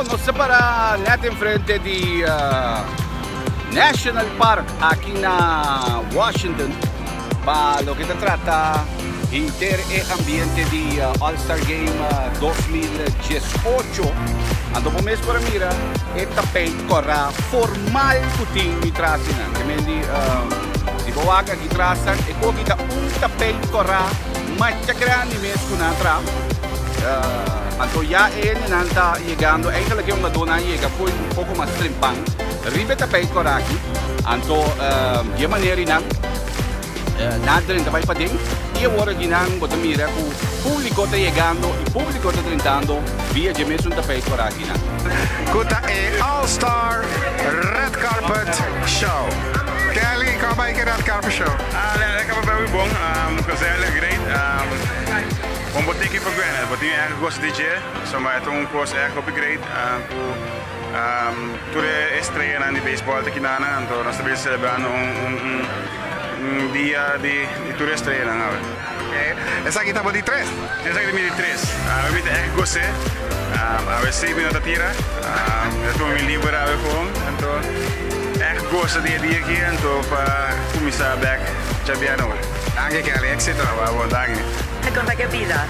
Bon, nos ta para net enfrente di National Park aki na Washington pa loke ta trata henter e ambiente di All Star Game 2018. Anto bo mes por a mira e tapijt kòrá formal ku tin mi tras einan. Ke men di si bo wak aki tras nan e koki ta un tapijt kòrá masha grandi mes ku nan tra. Anto ya e hendenan ta yegando, eigenlijk e hungadónan a yega fo'i un poko mas trempan riba e tapijt kòrá aki. Anto di e manera ei nan nan a drenta bai paden i awor aki nan bo ta mira ku públiko ta yegando i públiko ta drentando via dje mesun tapijt kòrá aki nan. Ku ta e All Star Red Carpet Show. Kelly, kon bai ku e Red Carpet Show? Red Carpet bai hopi bon, gezellig, great. Bon bo tin ki pa gana, bo tin ègt gosa di dje, pasobra e ta un kos ègt hopi great ku tur e estreyanan di beisbòl ta kina nan, anto nos ta bin selebrando un dia di tur e estreyanan awe. Esaki ta bo di tres? Si, esaki ta mi di tres. Awe mi ta ègt gos'é, awe si mi no ta tira, mi ta tuma mi liber awe kon, anto ègt gosa di e dia aki, anto pa kuminsá bèk djabièrnè awe. Danki Kelly, éxito. Bon, danki. Kon ta ke bida?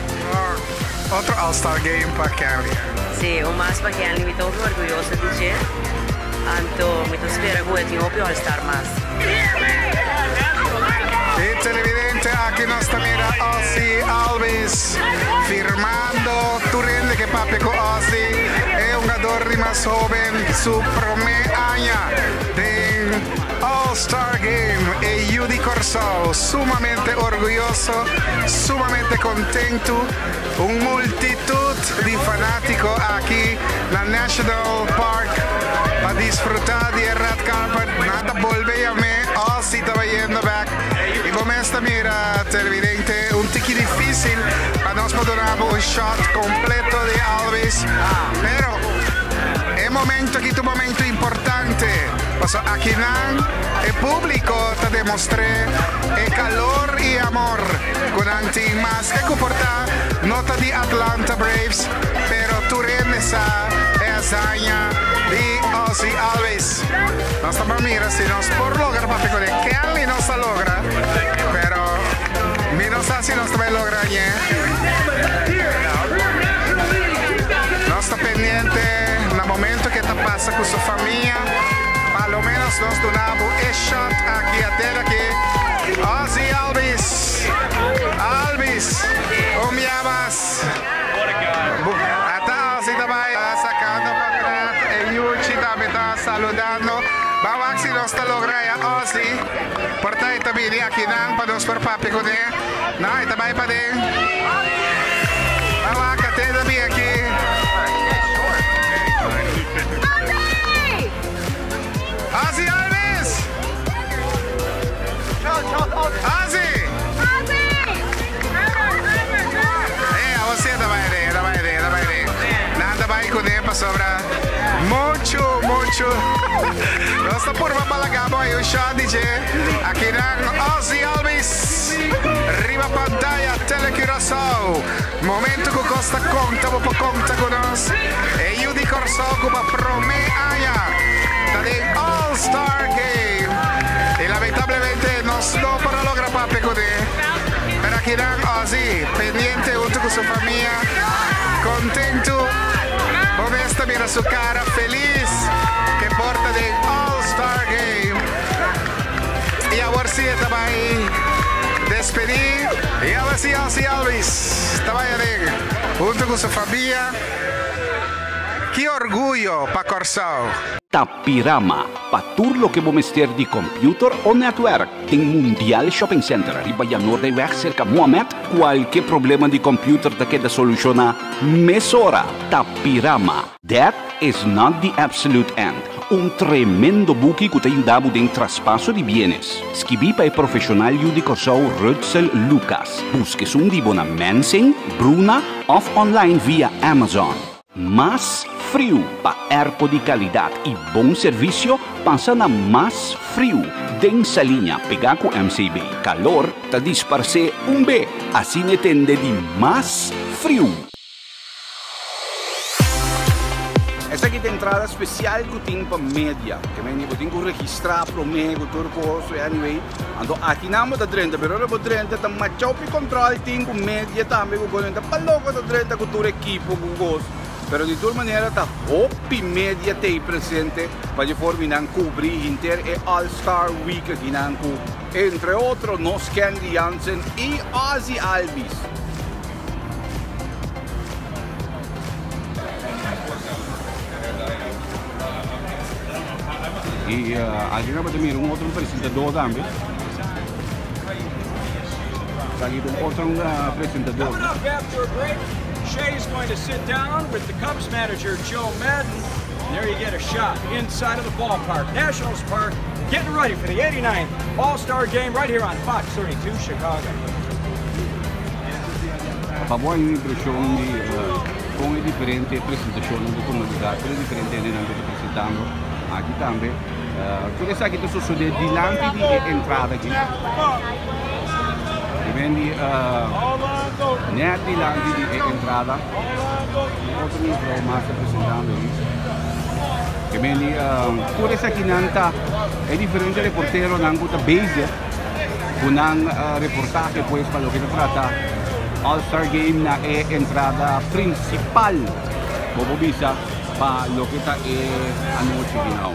Otro All Star Game pa Kenley. Si, un mas pa Kenley. Mi ta hopi orguyoso di dje. Anto mi ta spera ku e tin hopi All Star mas. E televidente aki nos ta mira Ozzie Albies firmando tur hende ke papia ku Ozzie e hungador di mas hoben su prome aña den All Star Game. E yu di Kòrsou sumamente orguyoso, sumamente kontentu. Un multitut di fanátiko aki na National Park pa disfrutá di e red carpet. Nan ta bolbe yam'é Ozzie ta bayendo bèk. I bo mes ta mira, televidente, un tiki difísil pa nos por duna bo un shot kompleto di Albies. Pero e momento aki ta un momento importante, pasobra akinan e públiko ta demostr'é e kalor i amor ku nan tin. Maske ku por ta no ta di Atlanta Braves, pero tur hende sa e hazaña di Ozzie Albies. Nos ta ban mira si nos por logra papia ku e. Kelly nos a logra, pero mi no sa si nos ta bai logra añe. Nos ta pendiente na momento ku e ta pasa ku su famia, pa lo menos nos duna bo e shot aki ater aki. Ozzie Albies, Albies, un bia mas. Ata Ozzie ta bai sacando patras, e Yuchi tambe ta saludando. Ban wak si nos ta logra ya Ozzie. Por ta e ta bini akinan pa nos por papia kuné. No, e ta bai paden. Ban wak ate ta bini aki. Ozzie Albies! Ozzie! Eh, awor si e ta bai den, e ta bai den, e ta bai den. Nan ta bai kuné pasobra muchu, muchu. Nos ta purba balaga bo ay un shot di dje. Aki nan Ozzie Albies riba pantaya Tele Curaçao. Momento ku kos ta konta bo por konta ku nos. E yu di Kòrsou ku pa promé aña ta den All Star Game. I lamentablemente nos no por a logra papia kuné. Pero akinan Ozzie pendiente huntu ku su famia, kontentu. Bo mes ta mira su kara felis ke por ta den All Star Game. I awor si e ta bai despedí. I awor si Ozzie Albies ta bai aden huntu ku su famia. Ki orguyo pa Kòrsou! Tapirama, pa tur loke bo mester di computer o netwerk den Mundial Shopping Center riba Janordeweg cerca Mohamed, cualke problema di computer ta keda soluciona mesora. Tapirama. Death is not the absolute end, un tremendo buki ku ta yuda bo den traspaso di bienes. Skibí pa e profeshonal yu di Kòrsou Rudsel Lucas. Buska esun di bo na Mensing, Bruna òf online via Amazon. Mas friu pa airco di kalidat i bon servisio, pasa na Mas Friu den Saliña pegá ku MCB. Kalor ta disparsé un be, asina e tende di Mas Friu. Esaki ta entrada spesial ku tin pa media. Ke men bo tin ku registrá promé ku tur kos, anyway. Anto aki nan bo ta drenta, pero ora bo drenta ta machao pi control tin ku media tambe ku kos. Ta pa loko ta drenta ku tur ekipo ku kos. Pero di tur manera ta hopi media t'ei presente pa di forma nan kubri hinter e All Star Week aki nan ku entre otro nos Kenley Jansen i Ozzie Albies. I aki nan bo ta mira un otro presentador tambe. Esaki ta un otro presentador. Coming up after a break, Shea is going to sit down with the Cubs manager Joe Maddon. And there you get a shot inside of the ballpark, Nationals Park, getting ready for the 89th All-Star Game right here on Fox 32 Chicago. Pa bo hay un impresión di con e diferente presentacionnan ta tuma lugar, con e diferente hendenan cu ta presentando aki tambe. Tur esaki ta sosode dilanti di e entrada aki. E ben di net dilanti di e entrada. Otro mevrouw mas ta presentando ahi. E ben di tur esakinan ta e diferente reporteronan cu ta bezig cu nan reportahe pues pa loke ta trata All Star Game na e entrada principal bo por bisa pa loke ta e anochi di now.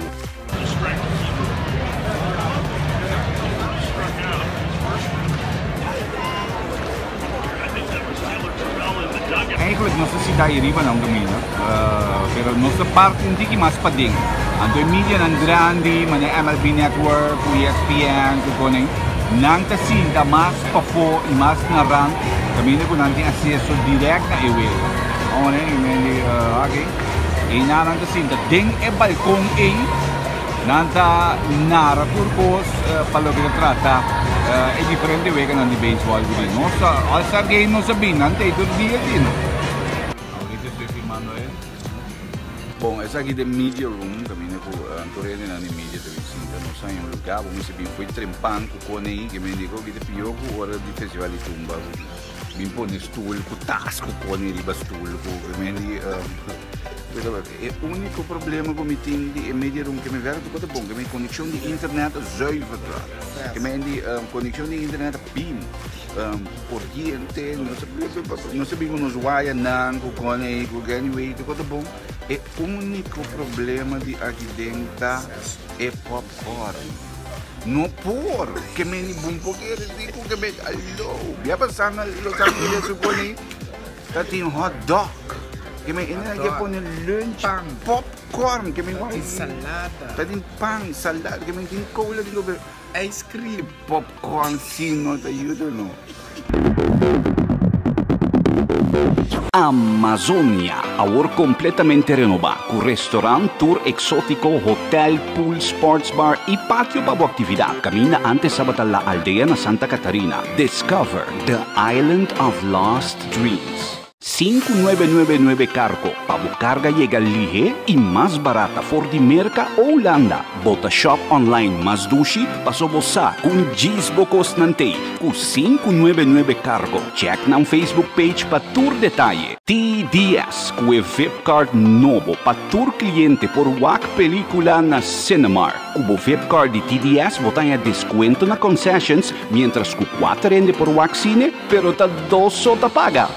Eigenlijk nos ta sita ahi riba na un caminda, pero nos ta parti un tiki mas paden. Anto e medianan grandi manera MLB Network cu ESPN cu con nan ta sinta mas pafó y mas na rand caminda cu nan tin acceso direct na e wega. Awor e mendi aki y nan ta sinta den e balcon ey. Nan ta nara tur kos pa loke ta trata e diferente weganan di beisbòl ku tin. Nos ta All Star Game nos a bin, nan ta ei tur dia tin. Ahorita estoy filmando e. Bon, esaki ta e media room kaminda ku tur hendenan di media ta bin sinta. Nos haña un lugá bo mester bin fo'i trempan ku kone ei ke men di ku ta pió ku ora di festival di tumba ku bin pone stul ku tas ku kone riba stul ku men di. Pero e úniko problema ku mi tin di e media room ke mi werk ta bon, ke mi konekshon di internet ta zuiver tra. Ke mi di konekshon di internet ta bim. Koriente, no sa bin ku nos wayanan ku kone ku anyway ta ta bon. E úniko problema di aki den ta e popcorn. No por, ke mi di bon por kere di ku ke mi alo. Bia pasa na Los Angeles ku kone. Ta tin hot dog. Ke men ene ke pone lunch Pan. Popcorn. Ke men Ta tin salada. Ta tin pan, salada. Ke men tin cola tin kobe. Ice cream. Popcorn si no ta yuda no. Amazonia, awor completamente renoba, cu restaurant, tour exotico, hotel, pool, sports bar y patio pa bo actividad. Caminda antes tabata La Aldea na Santa Catarina. Discover the Island of Lost Dreams. 5999 Cargo, pa bo carga yega lihe y mas barata for di Merca o Hulanda. Bo ta shop online mas dushi, paso bo sa cu un djis bo cosnan t'ey cu 599 Cargo. Check nan Facebook page pa tur detaye. TDS cu e Vip Card nobo pa tur cliente por wak pelicula na Cinemark. Cu bo Vip Card di TDS bo ta haña descuento na concessions mientras cu cuater hende por wak cine pero ta dos so ta paga.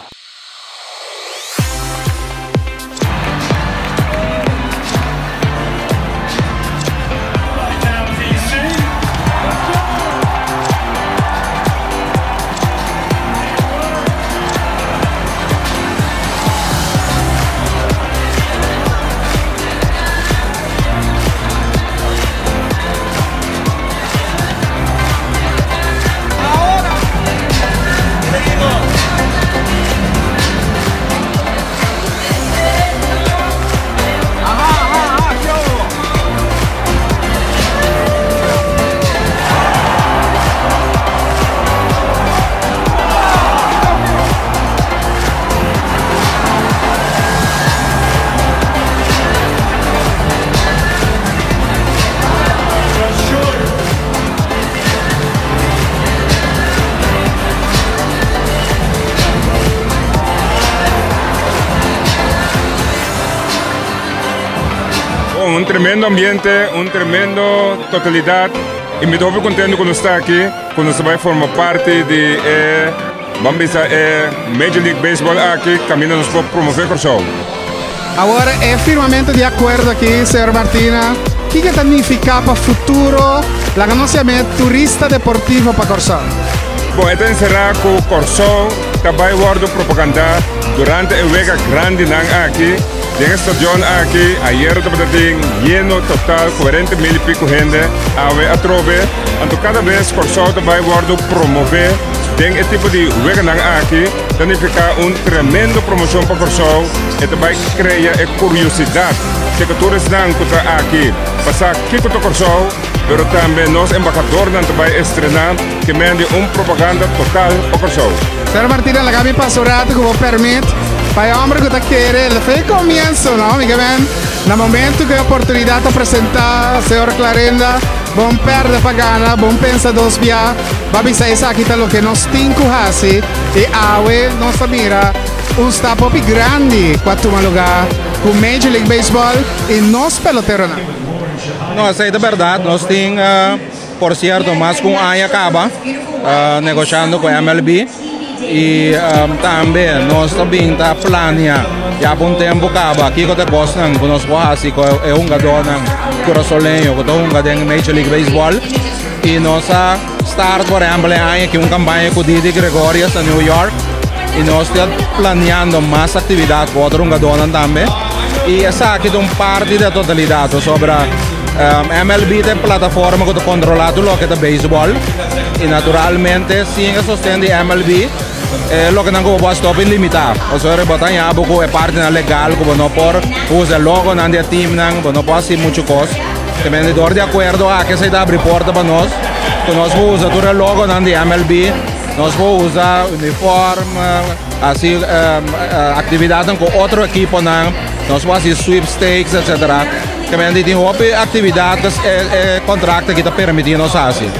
Un tremendo ambiente, un tremendo totalidat i mi ta hopi kontentu ku nos ta aki, ku nos ta bai forma parti di e, ban bisa e Major League Baseball aki kaminda nos por promové Kòrsou. Awor e firmamento di akuerdo aki, señor Martina, kiko ta nifiká pa futuro, laga nos yam'é turista deportivo pa Kòrsou? Bon, e ta enserá ku Kòrsou ta bai wòrdu propagandá durante e wega grandinan aki den e stadion aki. Ayera tabata tin yeno total, kuarenta mil i piku hende, awe atrobe. Anto kada bes Kòrsou ta bai wòrdu promové den e tipo di weganan aki, ta nifiká un tremendo promoshon pa Kòrsou. E ta bai krea e kuriosidat serka tur esnan ku ta aki pa sa kiko ta Kòrsou, pero tambe nos embahadornan ta bai estrená ke mendi un propaganda total pa Kòrsou. Señor Martina, laga mi pasa un ratu ku bo permit pa e homber ku ta kere el fe komienso, no? Mi ke men na momento ku e oportunidat ta presentá, señor Clarenda, bon pèrdè pa gana, bon pensa dos bia, ba bisa esaki ta loke nos tin ku hasi i awe nos ta mira un stap hopi grandi ku a tuma lugá ku Major League Baseball i nos peloteronan. No, esei ta bèrdat. Nos tin, por sierto, mas ku un aña kaba negoshando ku MLB i tambe nos ta bin ta plania ya pa un tempu kaba kiko ta e kosnan ku nos por hasi ku e hungadónan kurasoleño ku ta hunga den Major League Baseball. I nos a start por ehempel e aña aki un kampaña ku Didi Gregorius na New York i nos ta planeando mas aktividat ku otro hungadónan tambe. I esaki ta un parti di e totalidat pasobra MLB ta e plataforma ku ta kontrolá tur loke ta beisbòl i naturalmente sin e sosten di MLB e lokenan ku bo por hasi ta hopi limitá. Pasobra bo ta haña bo ku e partinan legal ku bo no por usa e logonan di e teamnan, bo no por hasi muchu kos. E bendedor di akuerdo aki esei ta abri porta pa nos, ku nos por usa tur e logonan di MLB, nos por usa uniform, hasi aktividatnan ku otro ekiponan, nos por hasi sweepstakes etsetera. Ke men di tin hopi aktividat e kontrakt aki ta permití nos hasi.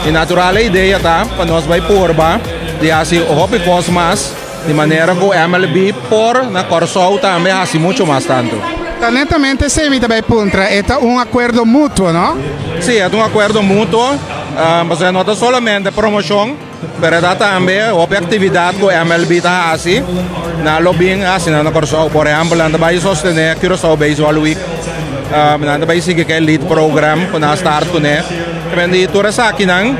I natural e idea ta pa nos bai purba di hasi hopi kos mas. Di manera ku MLB por na Kòrsou tambe hasi muchu mas tantu. Ta netamente esei mi ta bai puntra, e ta un akuerdo mutuo, no? Sí, e ta un akuerdo mutuo, pasobra no ta solamente promoshon, pero e ta tambe hopi aktividat ku MLB ta hasi, nan lo bin hasi nan na Kòrsou. Por ehèmpel, nan ta bai sostené Curaçao Baseball Week, nan ta bai sigui ku e Lead Program ku nan a start kuné. Di tur esakinan.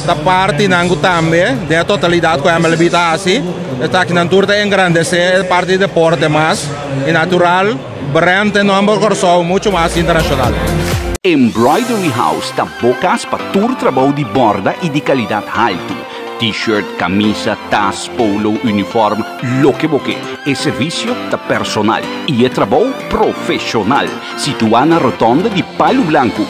Ta partinan ku tambe den e totalidat ku MLB ta hasi, esakinan tur ta engrandesé e parti di deporte mas i natural brand e nòmber Kòrsou muchu mas internashonal. Embroidery House ta bo kas pa tur trabou di bòrda i di kalidat haltu. T-shirt, kamisa, tas, polo, uniform, loke bo ke. E servisio ta personal i e trabou profeshonal. Situá na rotònde di Palu Blanku.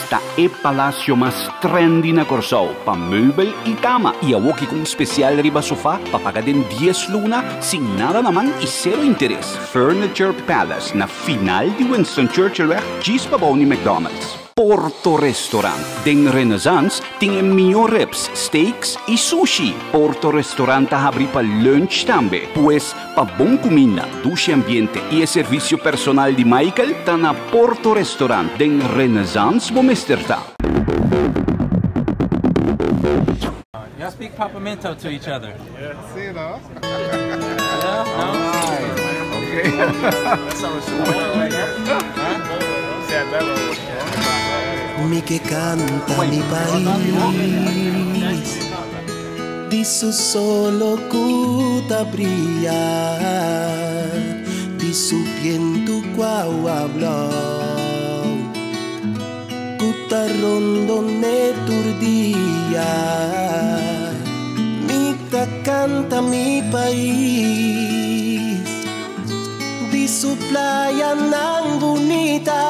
Ta e palacio mas trendy na Corsou pa meubel y cama y awoki cu un special riba sofa pa paga den dies luna sin nada na man y cero interes. Furniture Palace na final di Winston Churchillweg djis pabou ni McDonald's. Porto Restaurant den Renaissance tin e mihó ribs, steaks y sushi. Porto Restaurant ta habri pa lunch tambe, pues Pa bon kuminda, dushi ambiente i e servisio personal di Michael ta na Porto Restaurant den Renaissance bo mester ta. Y'all speak Papiamento to each other? Sí, no? Yeah? No? Mi ke kanta mi pais. Di su solo ku ta bria, di su bientu ku awa blou, ku ta rondon'é tur dia. Mi ta kanta mi pais, di su playanan bunita,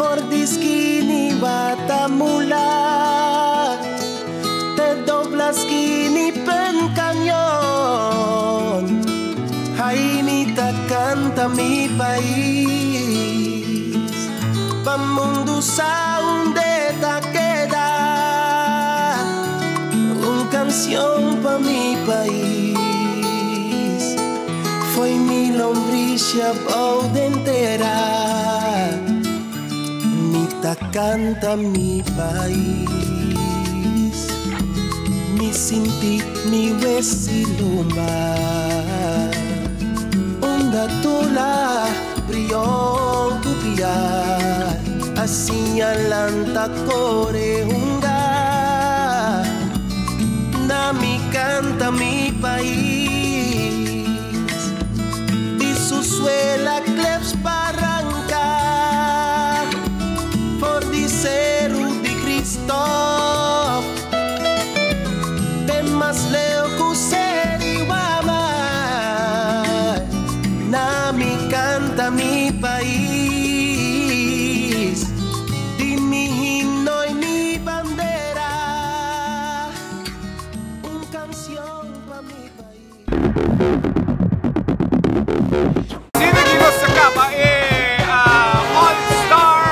For di skini Watamula te dobla skini Pen Cañon Ai mi ta canta mi pais Pa mundu sa unde ta keda Un cancion pa mi pais. Foi mi lombricia bou tera. Mi ta canta mi pais. Mi sinti mi wes'i lomba. Unda Tula, Brion, Tupia. Asina lanta core hunga. Na mi canta mi pais. Di su suela kleps barranca. For di Seru di Kristof. Te mas leu ku Seri Wama. Na mi canta mi pais. Di mi himno y mi bandera. Un canción pa mi pais. Asina cu nos a caba e All-Star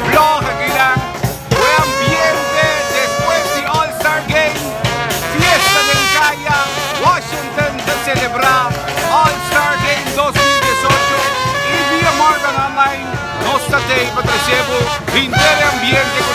Vlog aki na e ambiente despues di All-Star Game, fiesta den caya, Washington ta celebra All-Star Game 2018 y via Morgan Online nos ta pa trece e ambiente cu